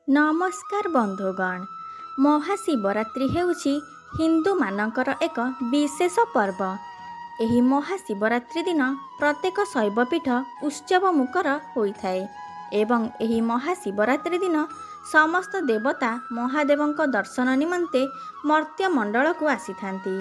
ନମସ୍କାର ବନ୍ଧୁଗଣ, ମହାଶିବରାତ୍ରି ହେଉଛି ହିନ୍ଦୁମାନଙ୍କର ଏକ ବିଶେଷ ପର୍ବ। ଏହି ମହାଶିବରାତ୍ରି ଦିନ ପ୍ରତ୍ୟେକ ଶୈବପୀଠ ଉତ୍ସବମୁଖର ହୋଇଥାଏ ଏବଂ ଏହି ମହାଶିବରାତ୍ରି ଦିନ ସମସ୍ତ ଦେବତା ମହାଦେବଙ୍କ ଦର୍ଶନ ନିମନ୍ତେ ମର୍ତ୍ତ୍ୟମଣ୍ଡଳକୁ ଆସିଥାନ୍ତି।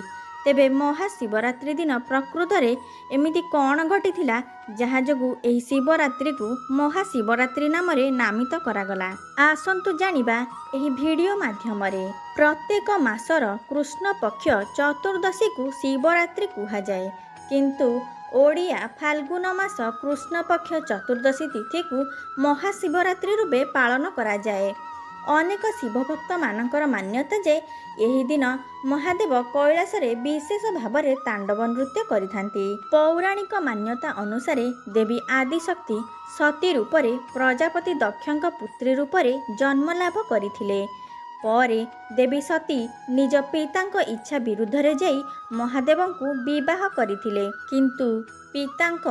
ତେବେ ମହାଶିବରାତ୍ରି ଦିନ ପ୍ରକୃତରେ ଏମିତି କ'ଣ ଘଟିଥିଲା, ଯାହା ଯୋଗୁଁ ଏହି ଶିବରାତ୍ରିକୁ ମହାଶିବରାତ୍ରି ନାମରେ ନାମିତ କରାଗଲା? ଆସନ୍ତୁ ଜାଣିବା ଏହି ଭିଡ଼ିଓ ମାଧ୍ୟମରେ। ପ୍ରତ୍ୟେକ ମାସର କୃଷ୍ଣପକ୍ଷ ଚତୁର୍ଦ୍ଦଶୀକୁ ଶିବରାତ୍ରି କୁହାଯାଏ, କିନ୍ତୁ ଓଡ଼ିଆ ଫାଲ୍ଗୁନ ମାସ କୃଷ୍ଣପକ୍ଷ ଚତୁର୍ଦ୍ଦଶୀ ତିଥିକୁ ମହାଶିବରାତ୍ରି ରୂପେ ପାଳନ କରାଯାଏ। ଅନେକ ଶିବଭକ୍ତମାନଙ୍କର ମାନ୍ୟତା ଯେ ଏହି ଦିନ ମହାଦେବ କୈଳାସରେ ବିଶେଷ ଭାବରେ ତାଣ୍ଡବ ନୃତ୍ୟ କରିଥାନ୍ତି। ପୌରାଣିକ ମାନ୍ୟତା ଅନୁସାରେ ଦେବୀ ଆଦିଶକ୍ତି ସତୀ ରୂପରେ ପ୍ରଜାପତି ଦକ୍ଷଙ୍କ ପୁତ୍ରୀ ରୂପରେ ଜନ୍ମଲାଭ କରିଥିଲେ। ପରେ ଦେବୀ ସତୀ ନିଜ ପିତାଙ୍କ ଇଚ୍ଛା ବିରୁଦ୍ଧରେ ଯାଇ ମହାଦେବଙ୍କୁ ବିବାହ କରିଥିଲେ। କିନ୍ତୁ ପିତାଙ୍କ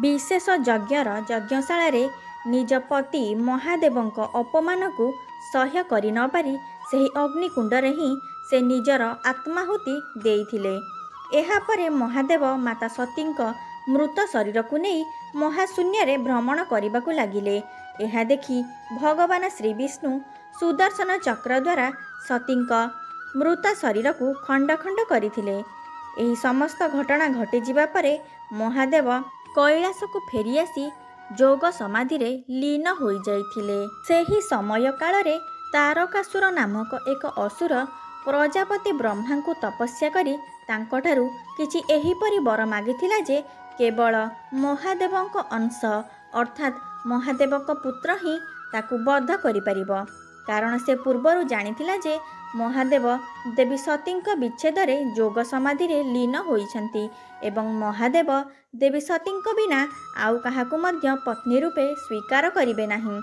ବିଶେଷ ଯଜ୍ଞର ଯଜ୍ଞଶାଳାରେ ନିଜ ପତି ମହାଦେବଙ୍କ ଅପମାନକୁ ସହ୍ୟ କରିନପାରି ସେହି ଅଗ୍ନିକୁଣ୍ଡରେ ହିଁ ସେ ନିଜର ଆତ୍ମାହୁତି ଦେଇଥିଲେ। ଏହାପରେ ମହାଦେବ ମାତା ସତୀଙ୍କ ମୃତ ଶରୀରକୁ ନେଇ ମହାଶୂନ୍ୟରେ ଭ୍ରମଣ କରିବାକୁ ଲାଗିଲେ। ଏହା ଦେଖି ଭଗବାନ ଶ୍ରୀବିଷ୍ଣୁ ସୁଦର୍ଶନ ଚକ୍ର ଦ୍ୱାରା ସତୀଙ୍କ ମୃତ ଶରୀରକୁ ଖଣ୍ଡ ଖଣ୍ଡ କରିଥିଲେ। ଏହି ସମସ୍ତ ଘଟଣା ଘଟିଯିବା ପରେ ମହାଦେବ କୈଳାସକୁ ଫେରିଆସି ଯୋଗ ସମାଧିରେ ଲୀନ ହୋଇଯାଇଥିଲେ। ସେହି ସମୟ କାଳରେ ତାରକାସୁର ନାମକ ଏକ ଅସୁର ପ୍ରଜାପତି ବ୍ରହ୍ମାଙ୍କୁ ତପସ୍ୟା କରି ତାଙ୍କଠାରୁ କିଛି ଏହିପରି ବର ମାଗିଥିଲା ଯେ କେବଳ ମହାଦେବଙ୍କ ଅଂଶ, ଅର୍ଥାତ୍ ମହାଦେବଙ୍କ ପୁତ୍ର ହିଁ ତାକୁ ବଧ କରିପାରିବ। କାରଣ ସେ ପୂର୍ବରୁ ଜାଣିଥିଲା ଯେ ମହାଦେବ ଦେବୀ ସତୀଙ୍କ ବିଚ୍ଛେଦରେ ଯୋଗ ସମାଧିରେ ଲୀନ ହୋଇଛନ୍ତି ଏବଂ ମହାଦେବ ଦେବୀ ସତୀଙ୍କ ବିନା ଆଉ କାହାକୁ ମଧ୍ୟ ପତ୍ନୀ ରୂପେ ସ୍ୱୀକାର କରିବେ ନାହିଁ।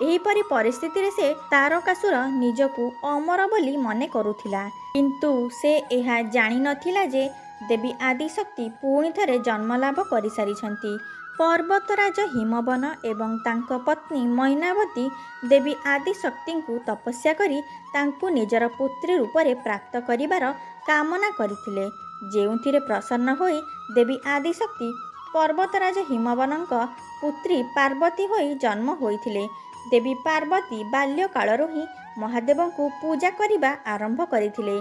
ଏହିପରି ପରିସ୍ଥିତିରେ ସେ ତାରକାସୁର ନିଜକୁ ଅମର ବୋଲି ମନେ କରୁଥିଲା, କିନ୍ତୁ ସେ ଏହା ଜାଣିନଥିଲା ଯେ ଦେବୀ ଆଦିଶକ୍ତି ପୁଣି ଥରେ ଜନ୍ମଲାଭ କରିସାରିଛନ୍ତି। ପର୍ବତରାଜ ହିମବନ ଏବଂ ତାଙ୍କ ପତ୍ନୀ ମୈନାବତୀ ଦେବୀ ଆଦିଶକ୍ତିଙ୍କୁ ତପସ୍ୟା କରି ତାଙ୍କୁ ନିଜର ପୁତ୍ରୀ ରୂପରେ ପ୍ରାପ୍ତ କରିବାର କାମନା କରିଥିଲେ, ଯେଉଁଥିରେ ପ୍ରସନ୍ନ ହୋଇ ଦେବୀ ଆଦିଶକ୍ତି ପର୍ବତରାଜ ହିମବନଙ୍କ ପୁତ୍ରୀ ପାର୍ବତୀ ହୋଇ ଜନ୍ମ ହୋଇଥିଲେ। ଦେବୀ ପାର୍ବତୀ ବାଲ୍ୟକାଳରୁ ହିଁ ମହାଦେବଙ୍କୁ ପୂଜା କରିବା ଆରମ୍ଭ କରିଥିଲେ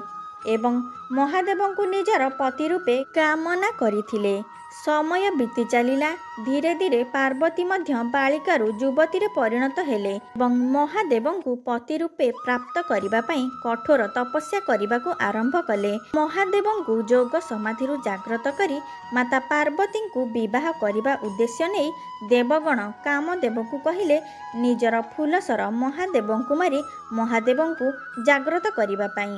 ଏବଂ ମହାଦେବଙ୍କୁ ନିଜର ପତି ରୂପେ କାମନା କରିଥିଲେ। ସମୟ ବିତି ଚାଲିଲା। ଧୀରେ ଧୀରେ ପାର୍ବତୀ ମଧ୍ୟ ବାଳିକାରୁ ଯୁବତୀରେ ପରିଣତ ହେଲେ ଏବଂ ମହାଦେବଙ୍କୁ ପତି ରୂପେ ପ୍ରାପ୍ତ କରିବା ପାଇଁ କଠୋର ତପସ୍ୟା କରିବାକୁ ଆରମ୍ଭ କଲେ। ମହାଦେବଙ୍କୁ ଯୋଗ ସମାଧିରୁ ଜାଗ୍ରତ କରି ମାତା ପାର୍ବତୀଙ୍କୁ ବିବାହ କରିବା ଉଦ୍ଦେଶ୍ୟ ନେଇ ଦେବଗଣ କାମଦେବଙ୍କୁ କହିଲେ ନିଜର ଫୁଲଶର ମହାଦେବଙ୍କୁ ମାରି ମହାଦେବଙ୍କୁ ଜାଗ୍ରତ କରିବା ପାଇଁ।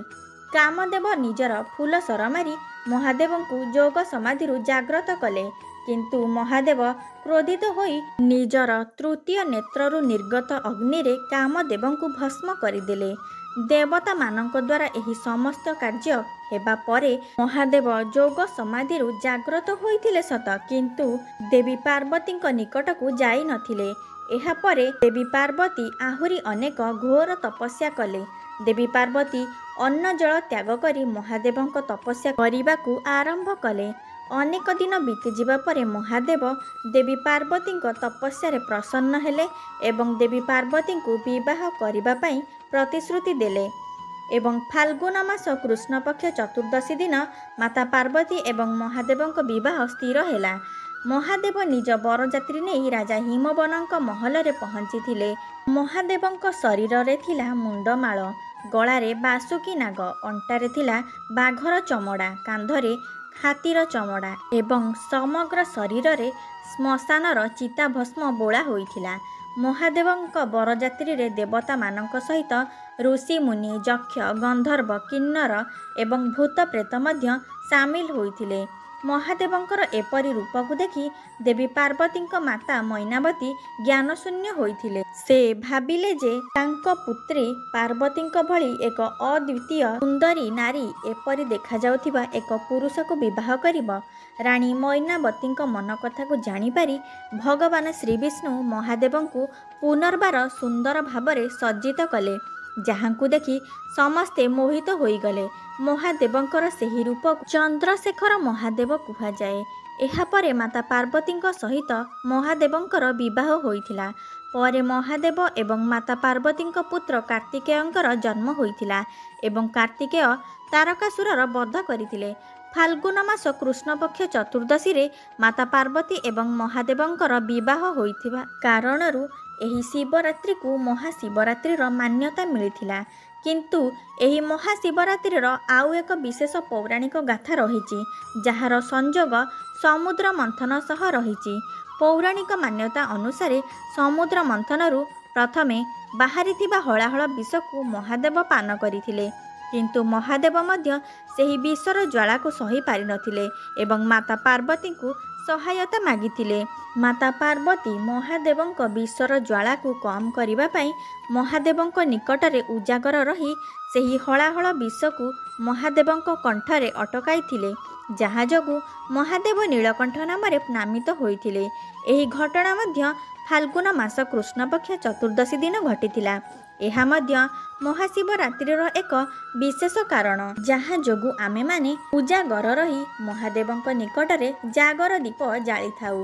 କାମଦେବ ନିଜର ଫୁଲଶର ମାରି ମହାଦେବଙ୍କୁ ଯୋଗ ସମାଧିରୁ ଜାଗ୍ରତ କଲେ, କିନ୍ତୁ ମହାଦେବ କ୍ରୋଧିତ ହୋଇ ନିଜର ତୃତୀୟ ନେତ୍ରରୁ ନିର୍ଗତ ଅଗ୍ନିରେ କାମଦେବଙ୍କୁ ଭସ୍ମ କରିଦେଲେ। ଦେବତାମାନଙ୍କ ଦ୍ୱାରା ଏହି ସମସ୍ତ କାର୍ଯ୍ୟ ହେବା ପରେ ମହାଦେବ ଯୋଗ ସମାଧିରୁ ଜାଗ୍ରତ ହୋଇଥିଲେ ସତ, କିନ୍ତୁ ଦେବୀ ପାର୍ବତୀଙ୍କ ନିକଟକୁ ଯାଇନଥିଲେ। ଏହାପରେ ଦେବୀ ପାର୍ବତୀ ଆହୁରି ଅନେକ ଘୋର ତପସ୍ୟା କଲେ। ଦେବୀ ପାର୍ବତୀ ଅନ୍ନ ଜଳ ତ୍ୟାଗ କରି ମହାଦେବଙ୍କ ତପସ୍ୟା କରିବାକୁ ଆରମ୍ଭ କଲେ। ଅନେକ ଦିନ ବିତିଯିବା ପରେ ମହାଦେବ ଦେବୀ ପାର୍ବତୀଙ୍କ ତପସ୍ୟାରେ ପ୍ରସନ୍ନ ହେଲେ ଏବଂ ଦେବୀ ପାର୍ବତୀଙ୍କୁ ବିବାହ କରିବା ପାଇଁ ପ୍ରତିଶ୍ରୁତି ଦେଲେ ଏବଂ ଫାଲ୍ଗୁନ ମାସ କୃଷ୍ଣପକ୍ଷ ଚତୁର୍ଦ୍ଦଶୀ ଦିନ ମାତା ପାର୍ବତୀ ଏବଂ ମହାଦେବଙ୍କ ବିବାହ ସ୍ଥିର ହେଲା। ମହାଦେବ ନିଜ ବରଯାତ୍ରୀ ନେଇ ରାଜା ହିମବନଙ୍କ ମହଲରେ ପହଞ୍ଚିଥିଲେ। ମହାଦେବଙ୍କ ଶରୀରରେ ଥିଲା ମୁଣ୍ଡମାଳ, ଗଳାରେ ବାସୁକୀ ନାଗ, ଅଣ୍ଟାରେ ଥିଲା ବାଘର ଚମଡ଼ା, କାନ୍ଧରେ ହାତୀର ଚମଡ଼ା ଏବଂ ସମଗ୍ର ଶରୀରରେ ଶ୍ମଶାନର ଚିତାଭସ୍ମ ବୋଳା ହୋଇଥିଲା। ମହାଦେବଙ୍କ ବରଯାତ୍ରୀରେ ଦେବତାମାନଙ୍କ ସହିତ ଋଷିମୁନି, ଯକ୍ଷ, ଗନ୍ଧର୍ବ, କିନ୍ନର ଏବଂ ଭୂତପ୍ରେତ ମଧ୍ୟ ସାମିଲ ହୋଇଥିଲେ। ମହାଦେବଙ୍କର ଏପରି ରୂପକୁ ଦେଖି ଦେବୀ ପାର୍ବତୀଙ୍କ ମାତା ମୈନାବତୀ ଜ୍ଞାନଶୂନ୍ୟ ହୋଇଥିଲେ। ସେ ଭାବିଲେ ଯେ ତାଙ୍କ ପୁତ୍ରୀ ପାର୍ବତୀଙ୍କ ଭଳି ଏକ ଅଦ୍ୱିତୀୟ ସୁନ୍ଦରୀ ନାରୀ ଏପରି ଦେଖାଯାଉଥିବା ଏକ ପୁରୁଷକୁ ବିବାହ କରିବ। ରାଣୀ ମୈନାବତୀଙ୍କ ମନକଥାକୁ ଜାଣିପାରି ଭଗବାନ ଶ୍ରୀବିଷ୍ଣୁ ମହାଦେବଙ୍କୁ ପୁନର୍ବାର ସୁନ୍ଦର ଭାବରେ ସଜ୍ଜିତ କଲେ, ଯାହାଙ୍କୁ ଦେଖି ସମସ୍ତେ ମୋହିତ ହୋଇଗଲେ। ମହାଦେବଙ୍କର ସେହି ରୂପକୁ ଚନ୍ଦ୍ରଶେଖର ମହାଦେବ କୁହାଯାଏ। ଏହାପରେ ମାତା ପାର୍ବତୀଙ୍କ ସହିତ ମହାଦେବଙ୍କର ବିବାହ ହୋଇଥିଲା। ପରେ ମହାଦେବ ଏବଂ ମାତା ପାର୍ବତୀଙ୍କ ପୁତ୍ର କାର୍ତ୍ତିକେୟଙ୍କର ଜନ୍ମ ହୋଇଥିଲା ଏବଂ କାର୍ତ୍ତିକେୟ ତାରକାସୁରର ବଧ କରିଥିଲେ। ଫାଲ୍ଗୁନ ମାସ କୃଷ୍ଣପକ୍ଷ ଚତୁର୍ଦ୍ଦଶୀରେ ମାତା ପାର୍ବତୀ ଏବଂ ମହାଦେବଙ୍କର ବିବାହ ହୋଇଥିବା କାରଣରୁ ଏହି ଶିବରାତ୍ରିକୁ ମହାଶିବରାତ୍ରିର ମାନ୍ୟତା ମିଳିଥିଲା। କିନ୍ତୁ ଏହି ମହାଶିବରାତ୍ରିର ଆଉ ଏକ ବିଶେଷ ପୌରାଣିକ ଗାଥା ରହିଛି, ଯାହାର ସଂଯୋଗ ସମୁଦ୍ର ମନ୍ଥନ ସହ ରହିଛି। ପୌରାଣିକ ମାନ୍ୟତା ଅନୁସାରେ ସମୁଦ୍ର ମନ୍ଥନରୁ ପ୍ରଥମେ ବାହାରିଥିବା ହଳାହଳ ବିଷକୁ ମହାଦେବ ପାନ କରିଥିଲେ। କିନ୍ତୁ ମହାଦେବ ମଧ୍ୟ ସେହି ବିଷର ଜ୍ୱାଳାକୁ ସହି ପାରିନଥିଲେ ଏବଂ ମାତା ପାର୍ବତୀଙ୍କୁ ସହାୟତା ମାଗିଥିଲେ। ମାତା ପାର୍ବତୀ ମହାଦେବଙ୍କ ବିଷର ଜ୍ୱାଳାକୁ କମ୍ କରିବା ପାଇଁ ମହାଦେବଙ୍କ ନିକଟରେ ଉଜାଗର ରହି ସେହି ହଳାହଳ ବିଷକୁ ମହାଦେବଙ୍କ କଣ୍ଠରେ ଅଟକାଇଥିଲେ, ଯାହା ଯୋଗୁଁ ମହାଦେବ ନୀଳକଣ୍ଠ ନାମରେ ନାମିତ ହୋଇଥିଲେ। ଏହି ଘଟଣା ମଧ୍ୟ ଫାଲ୍ଗୁନ ମାସ କୃଷ୍ଣପକ୍ଷ ଚତୁର୍ଦ୍ଦଶୀ ଦିନ ଘଟିଥିଲା। ଏହା ମଧ୍ୟ ମହାଶିବରାତ୍ରିର ଏକ ବିଶେଷ କାରଣ, ଯାହା ଯୋଗୁଁ ଆମେମାନେ ଉଜାଗର ରହି ମହାଦେବଙ୍କ ନିକଟରେ ଜାଗର ଦୀପ ଜାଳିଥାଉ।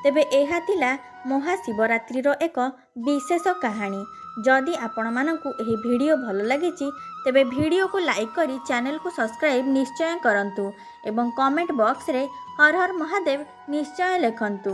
ତେବେ ଏହା ଥିଲା ମହାଶିବରାତ୍ରିର ଏକ ବିଶେଷ କାହାଣୀ। ଯଦି ଆପଣମାନଙ୍କୁ ଏହି ଭିଡ଼ିଓ ଭଲ ଲାଗିଛି, ତେବେ ଭିଡ଼ିଓକୁ ଲାଇକ୍ କରି ଚ୍ୟାନେଲକୁ ସବସ୍କ୍ରାଇବ୍ ନିଶ୍ଚୟ କରନ୍ତୁ ଏବଂ କମେଣ୍ଟ ବକ୍ସରେ ହର ହର ମହାଦେବ ନିଶ୍ଚୟ ଲେଖନ୍ତୁ।